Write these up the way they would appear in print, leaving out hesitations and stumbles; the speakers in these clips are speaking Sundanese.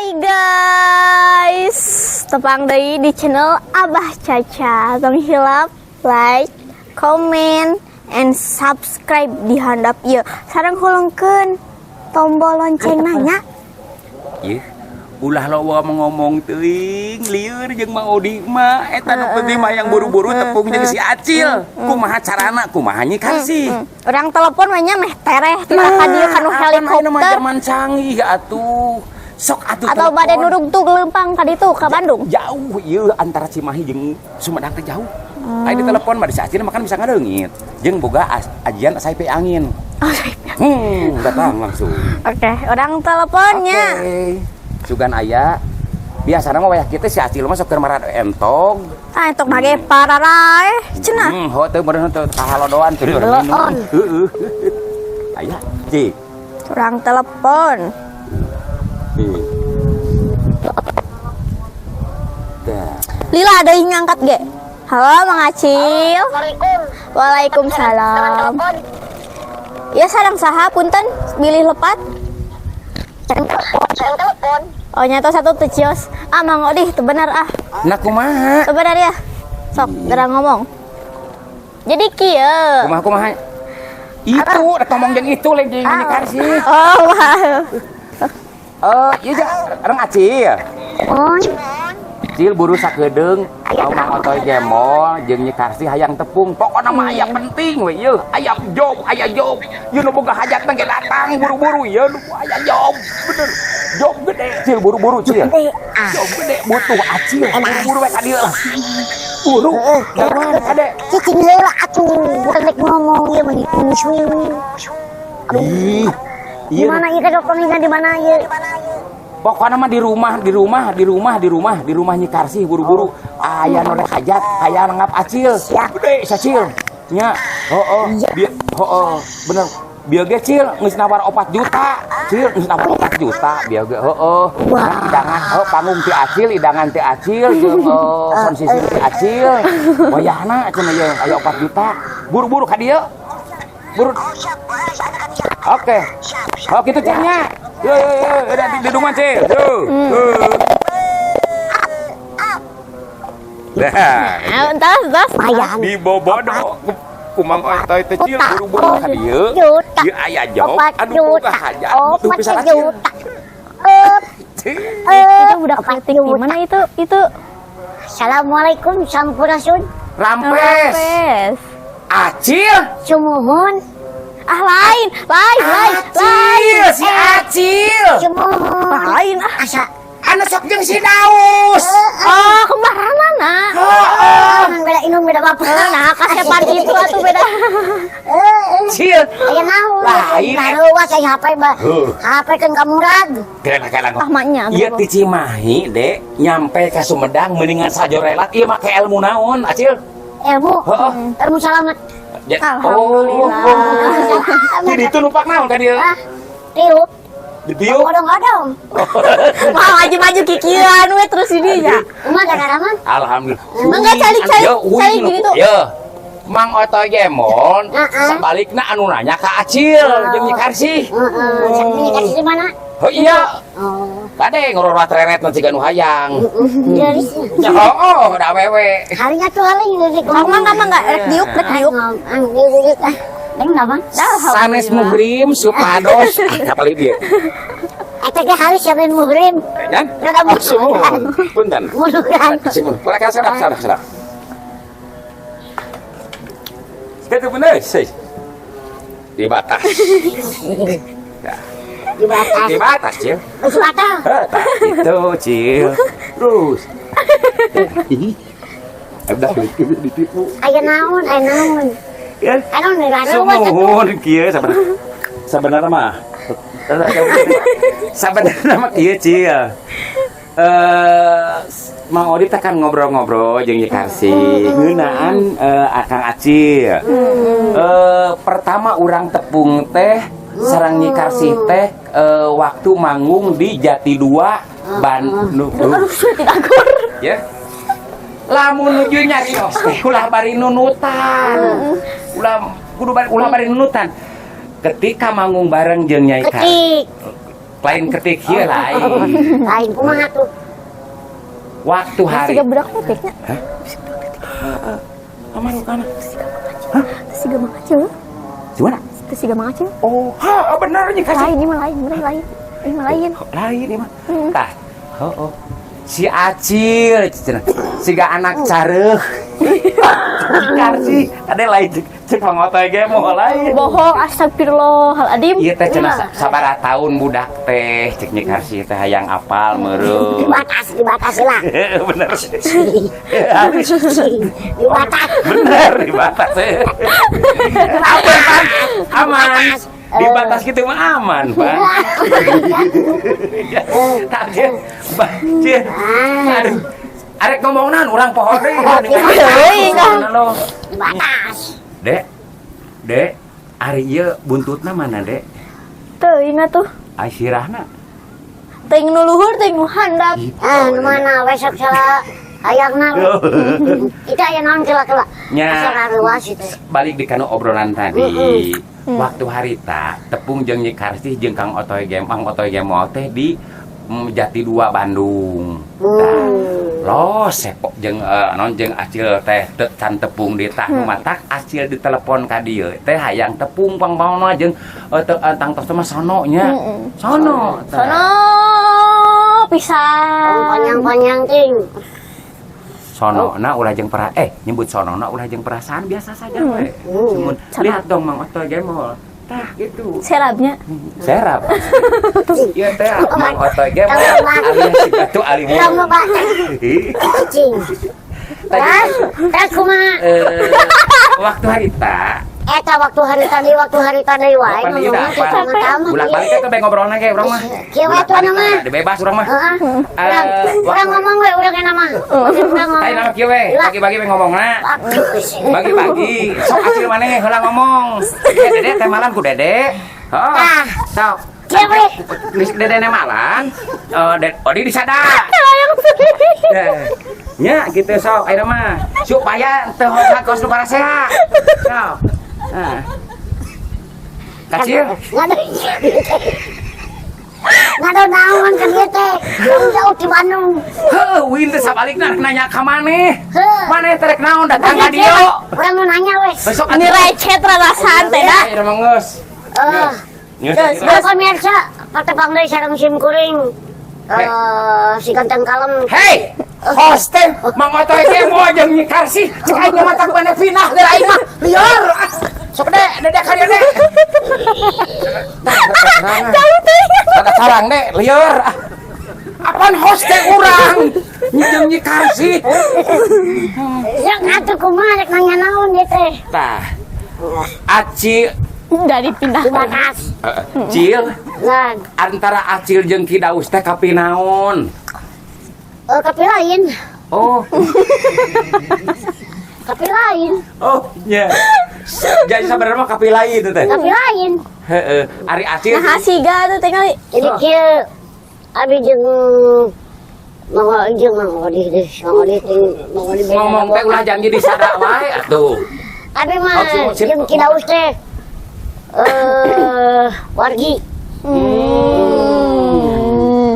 Hai guys, tepang deui di channel Abah Caca. Tong hilap like, comment, and subscribe di handap ieu. Sareng hulengkeun tombol lonceng nanya. Ih, ulah loba ngomong teuing, lieur jeung Mang Odi mah. Eta nu penting mah yang buru-buru tepung jeung si Acil. Kumaha carana, kumaha Nyi Karsih? Urang telepon we nya, meh tereh tina ka dieu kanu Apan ayeuna mah helikopter zaman canggih atuh. Sok atuh atau telepon. Bade nurugtug leumpang ka ditu ka Bandung. Jauh ieu antara Cimahi jeung Sumedang teh jauh. Aya di telepon mah di si Acil mah kan bisa ngadeungit. Jeung boga ajian SIP angin. Oh, iya. Datang langsung. Oke, urang teleponnya. Oke. Sugan aya. Biasana mah wayah kitu si Acil mah sok keur marad entog. Ah, entok mage pararae cenah. Ho teu meureun teu kahalodoan teu minum. Heeh. Aya, Ci. Urang telepon. Nih. Dah. Lila ada yang ngangkat ge. Halo, Mang Acil. Waalaikumsalam. Ya, sareng saha, punten bilih lepat? Oh, nyata satu tuh cios. Ah, Mang Odih, itu benar ah. Nah, kumaha? Itu benar ya. Sok, geura ngomong. Jadi kieu. Kumaha kumaha? Itu, rek ngomong jeung itu lain jeung Nyi Karsih. Oh, wah. Eh, ieu ja, urang Acil. Oh, Cil, buru sakedeung, tau Mang Otoy Gemol jeung Nyi Karsih hayang tepung. Pokona mah aya penting we ieu, aya job, aya job. Ieu nu boga hajatna ge datang buru-buru ieu nu aya job. Bener. Job gede, Cil, buru-buru, Cil. Job gede butuh Acil, buru-buru we ka dieu lah. Buru. Jangan kade. Cicing heula atuh, bukan rek ngomong ieu mah ditusuy. Ih. Di Iya, mana ieu teh panggilan, di mana ieu? Pokoknya mah di rumah, di rumah, di rumah, di rumah, di rumah Nyi Karsih buru-buru. Aya nu rek hajat, aya ngap Acil. Siap. Gede sacil. Nya, oh, bieu, oh, bener. Bieu ge, Cil, geus nawar 4 juta. Cil, geus nawar 4 juta bieu ge, heueuh. Wah. Idangan, oh, panggung ti Acil, idangan ti Acil, jeung sound system ti Acil. Wayahna cenah ieu aya 4 juta. Buru-buru ka dieu. Buru. Oke. Oh, gitu, Cil, nya. Yo yo yo, udah di dungan, Cil. Yo. Dah. Ah, entas, entas. Lumayan. Di bobodo ku Mang Otoy teh, Cil, buru-buru ka dieu. Juta. Ieu aya job, Opat anu boga juta. hajat butuh Opat pisan Acil. juta. Eh, Itu budak kritik di mana itu? Itu Assalamualaikum, sampurasun. Rampes. Rampes. Acil. Sumuhun. Ah, lain, lain, lain, lain. Acil, si Acil. Sumuhun. Lain ah. Asa Anu sok jeung si Daus. Oh, kembaran mana? Heeh. Emang beda indung beda bapak. Nah, kasepan itu atuh beda. Cil. Aya naon? Lain. Baruas aya HP ba. Heuh. HP kan kamurag. Keren keren. Ah, maknya. Iya, ti Cimahi, Dek, nyampe ke Sumedang mendingan sajorelat ieu make ilmu naon, Acil? Ilmu. Heeh. Ilmu salamet. Ya, Alhamdulillah. Oh. Jadi itu numpak naon ka dieu? Ah, tiup. Ditiup. Odong-odong. Wah, maju-maju kikian we terus ini ya. Kumaha gara-gara? Alhamdulillah. Mangga calik calik Yo, calik uing gini tuh. Yo. Mang Otoy Gemon, Heeh. sebaliknya anu nanya ka Acil jeung Nyi Karsih. Heeh, sak kasih di mana? Oh iya, Oh. kade ngorowat reret nanti nu hayang. Jadi Ya, oh, da awewe. harinya tuh hari ini. Oh, mangga mangga rek diuk, rek diuk. Ah, deng apa? Sanes muhrim supados apa dia? Eta ge harus siapa yang muhrim? Kan? Rada Oh, sumuhun. Punten. Muhrim. Sumuhun. Kurang serap serap serap. Itu bener sih. Di batas. Ya, Di batas. di batas, Cil. Geus batal. Heh, tah, itu, Cil. Terus. Udah ditipu. Aya naon, aya naon. Ya. Aya naon rareuwas atuh. Sumuhun kieu sabenerna. Sabenerna mah. Sabenerna mah kieu, Cil. Eh, Mang Odi teh kan ngobrol-ngobrol jeung Nyi Karsih ngeunaan Akang Acil. Eh, pertama urang tepung teh sareng Nyi Karsih teh waktu manggung di Jati Dua Bandung. Aduh, tidak akur. Ya. Lamun nuju nyarios teh ulah bari nunutan. Ulah kudu bari, ulah bari nunutan. Ketika manggung bareng jeung Nyai Karsih. Ketik. Lain ketik ieu, lain. Lain kumaha tuh? Waktu hari Siga budak letiknya. Aman kana. Siga Mang Acil. Gimana? Itu siga Mang Acil. Oh, ha, bener nya kasih. Lain, ini mah lain, bener lain. Ini mah lain. Lain ini mah. Tah. Oh, oh. Si Acil cenah. Siga anak careuh. Karsi, ada lain cek cek Mang Otoy ge mau lain. Bohong, astagfirullahaladzim. Ieu teh cenah sabaraha tahun budak teh, cek Nyi Karsi teh hayang apal meureun. Dibatas, dibatas lah. Bener. Dibatas. Bener di batas. Aman, Pan. Aman. Di batas gitu mah aman, Pan. Tak Cil. Cil. Aduh. Arek ngomong naon urang poho deui. Teuing ah. Dibatas. Dek. Dek, ari ieu buntutna mana, Dek? Teuing atuh. Ai sirahna. Teuing nu luhur, teuing nu handap. Ah, nu mana we sok salah hayangna we. Kita aya naon kela-kela. Nya. Asa raruas itu. Balik di kanu obrolan tadi. Waktu harita tepung jeung Nyi Karsih jeung Kang Otoy Gem, Mang Otoy Gemol teh di Jati Dua Bandung. Tah, los sepok jeung non jeung Acil teh can tepung di tah nu matak Acil ditelepon ka dieu teh hayang tepung pang-pangna jeung tangtos teh mah sono nya. Sono. Tah. Sono pisan. Panjang-panjang ting. Sono na ulah jeung nyebut sono na ulah jeung perasaan, biasa saja we. Cuman lihat dong Mang Otoy Gemol. Tah gitu. Serabnya. Serap. Ieu teh Mang Otoy Gemol alias si batu ali. Kamu batas. Cicing. Terus, terus kumaha? Waktu harita Eta waktu hari tadi wae Kapan ieu ngomongna dah, teh sama-sama. Bulak balik teh bae ngobrolna ge urang mah. Kieu we tuh mah. Bebas urang mah. Heeh. Urang urang ngomong we urang enak mah. Urang ngomong. Ayo nama kieu we, bagi-bagi we ngomongna. Bagus. Bagi-bagi. Sok Acil maneh heula ngomong. Ya Dede teh malan ku Dede. Heeh. Tah. Sok. Kieu we. Geus Dede malan. Eh, Odi disada. Eh, nya gitu sok ayeuna mah supaya teu hoja kos nu parasea. Sok. Nah. Kacil. Ngadu. Ngadu naon kan ieu teh. Jauh-jauh di Bandung. Heuh, win teh sabalikna rek nanya ka maneh. Heuh. Maneh teh rek naon datang ka dieu? Urang mau nanya we. Besok Ini recet rada santai dah. Ayeuna mah geus. Eh, Geus. Geus. Nah, pemirsa, patepang deui sareng sim kuring. Eh, si ganteng kalem. Hei, host teh Mang Otoy ge moal jeung Nyi Karsih, cek aing mah matak maneh pinah geura aing mah. Liar. Ah. Sok deh, Dede ka dieu deh. Rada sarang deh, liar. Ah. Apaan host teh urang? Nyi jeung Nyi Karsih. Ya ngatuh kumaha rek nanya naon ieu teh. Tah. Acil, Udah dipindah. Dibatas. Cil, Ngan. Antara Acil jeung Ki Daus teh kapi naon? Eh, kapi lain. Oh, Kapi lain. Oh, nya. Jadi sebenarnya mah kapi lain itu teh. Kapi lain. Heeh, ari Acil. Nah, siga tuh tinggal. Jadi kieu abi jeung Mang jeung Mang Odi deh, Mang Odi ting Mang Odi beda. Ngomong teh ulah janji disada wae atuh. Abi mah Oh, jeung Ki Daus teh eh wargi.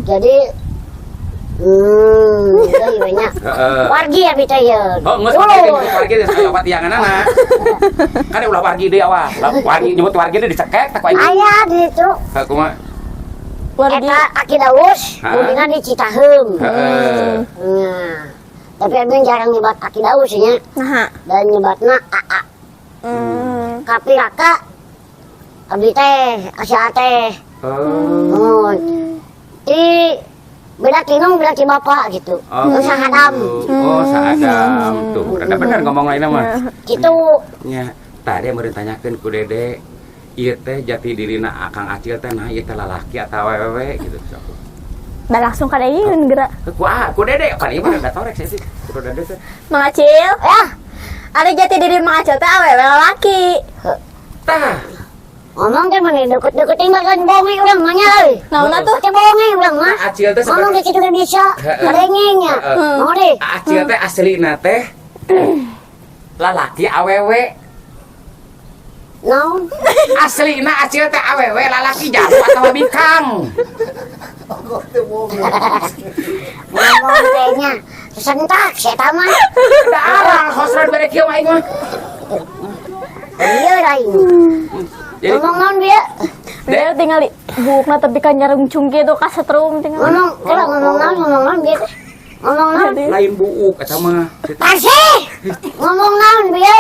Jadi deui we nya. Heeh. Wargi abi teh ye. Oh, geus Dulu. wargi wargi geus aya patianganana. Kan ulah wargi deui awas. Lah wargi nyebut wargi deui dicekek teh ku aing. Aya di ditu. Heuh, kumaha? Wargi. Eta Aki Daus, Hah? bumina di Citaheum. Heeh. Nah, tapi abi jarang nyebat Aki Daus nya Nah. dan nyebatna AA. Kapi raka abdi teh asa teh. Oh. Oh. Di beda tinung beda ti bapak gitu. Oh, Sahadam. Oh, saadam. Tuh, rada bener ngomong lainnya mah. Gitu. Nya, tadi meureun tanyakeun ku Dede, ieu teh jati dirina Akang Acil teh nah ieu teh lalaki atau awewe gitu. Udah langsung kada ingin gerak. Ku ah, ku Dede paling mah rada torek sih. Ku Dede teh. Mang Acil. Ya, Ada jati diri Mang Acil teh awewe lalaki. Tah, ngomong teh mana deket-deket tinggal kan bohong urang mah nya euy. Naonna tuh? Teh bohong urang mah. Acil teh Ngomong sebenarnya gitu juga bisa. Heeh. Kadengenya. Heeh. Mau deh. Acil teh aslina teh lalaki awewe. Naon? Aslina Acil teh awewe, lalaki, jalu atau bikang? Ngomong kayaknya sesentak saya mah. Da arang hosran bere kieu mah aing mah. Iya lain. Jadi Ngomong naon dia? Dia tinggal buukna tapi kan nyarungcung gitu kasetrum tinggal. Ngomong, kalau ngomong naon, ngomong naon dia teh? Ngomong naon? Lain buuk eta mah. Pasti. Ngomong naon dia?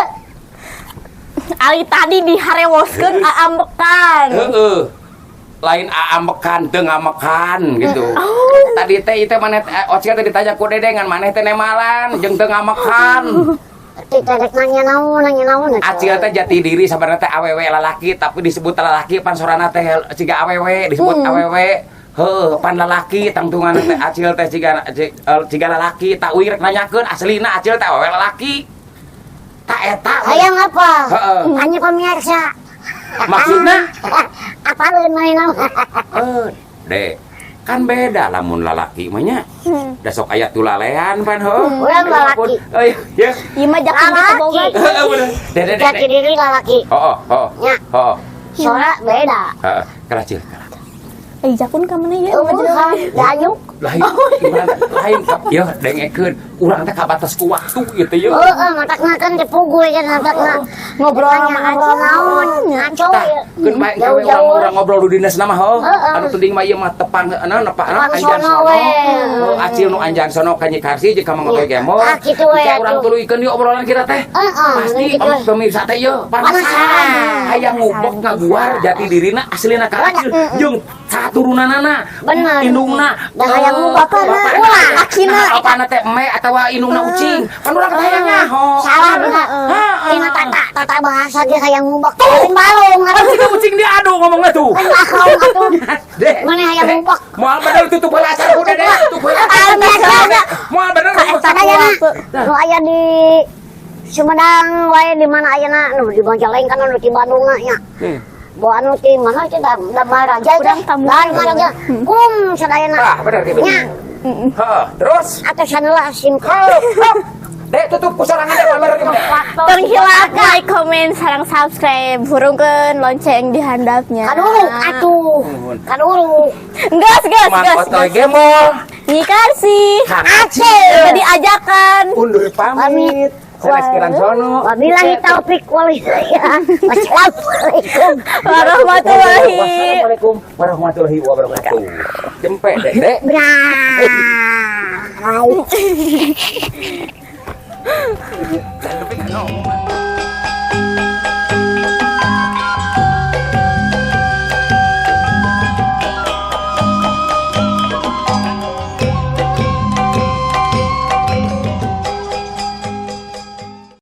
Ali tadi diharewoskeun aambekan. Heeh. Lain aambekan, teu ngamekan gitu. Tadi teh ieu teh maneh teh Ocil teh ditanya ku Dede ngan maneh teh nemalan jeung teu ngamekan. Teh rek nanya naon, nanya naon atuh. Acil teh jati diri sabarna teh awewe lalaki, tapi disebut lalaki pan sorana teh siga awewe, disebut awewe. Heuh, pan lalaki tangtungan teh Acil teh siga siga lalaki, tak uing rek nanyakeun aslina Acil teh awewe lalaki. Tak eta. Hayang apa? Heeh. Hanya pemirsa. Maksudna? Apa leun main naon? Eh, Dek, kan beda lamun lalaki mah nya. Da sok aya tulalean pan heuh. Urang lalaki. Oh iya, ya. Ieu mah jakun Lalaki. gitu boga. Heeh, bener. Dek, dek, dek. Jati diri lalaki. Heeh, heeh. Nya. Heeh. Suara beda. Heeh, kalah Cil, kalah. Eh, jakun ka mana ya? Oh, bukan, dayuk. Lain, gimana? Lain kap, ya dengekeun. Urang teh kabatas ku waktu gitu ya. Heeh, matakna kan teu puguh kan matakna. Ngobrol sama Ngobrol Acil. naon, ngaco Tah, ya. keun bae gawe Jauh-jauh. urang ngobrol di dinas nama heuh. Heeh. Anu penting mah ieu mah tepang naon nepak Tepang anjan sono sono. we. Heuh, Acil nu anjan sono ka Nyi Karsi jeung ka Mang Otoy Gembol. Ah, kitu we Engke urang atuh. tuluykeun ieu obrolan kita teh. Heeh, Pasti gitu we. pemirsa teh ieu Penasaran. penasaran. Hayang ngubek ngaguar jati dirina aslina ka Acil jeung saturunanana. Bener. Indungna. Da hayang ngubek. Bapana. Ulah. Akina. Nah, bapana teh eme atawa indungna ucing. Kan urang teh hayang nyaho. Salah bener. Heeh. Tina tata tata bahasa dia hayang ngubek. Lain balung atuh. Kan ucing diadu ngomongnya tuh. Lain balung atuh. Dek. Mana hayang Dek. ngubek. Moal bener tutup heula acara udah deh, tutup heula. Pemirsa. Moal bener. Sadayana nu aya di Sumedang wae, di mana ayana, nu di Majalengka, nu di Bandung nya. Bawa anu ti mana teh da da Maraja teh. Urang tamu. Da Maraja. Kum sadayana. Ah, bener gitu. Nya, Heeh, terus. Atuh saneula sim. Hop, hop. Dek, tutup ku sorangan deh, bener gitu. Tong hilap like, comment, sareng subscribe, hurungkeun lonceng di handapnya. Kaduruk atuh. Kaduruk. Gas, gas, Mang gas. Otoy Gas. Gembol. Nyi Karsi. Kang Acil. Tadi ajakan. Undur pamit. Sanes kirang sono. Wabillahi taufik wal hidayah. Wassalamualaikum Warahmatullahi. Wassalamualaikum warahmatullahi wabarakatuh. Jempek dek, dek. Bray. Dan tapi kan ngomong.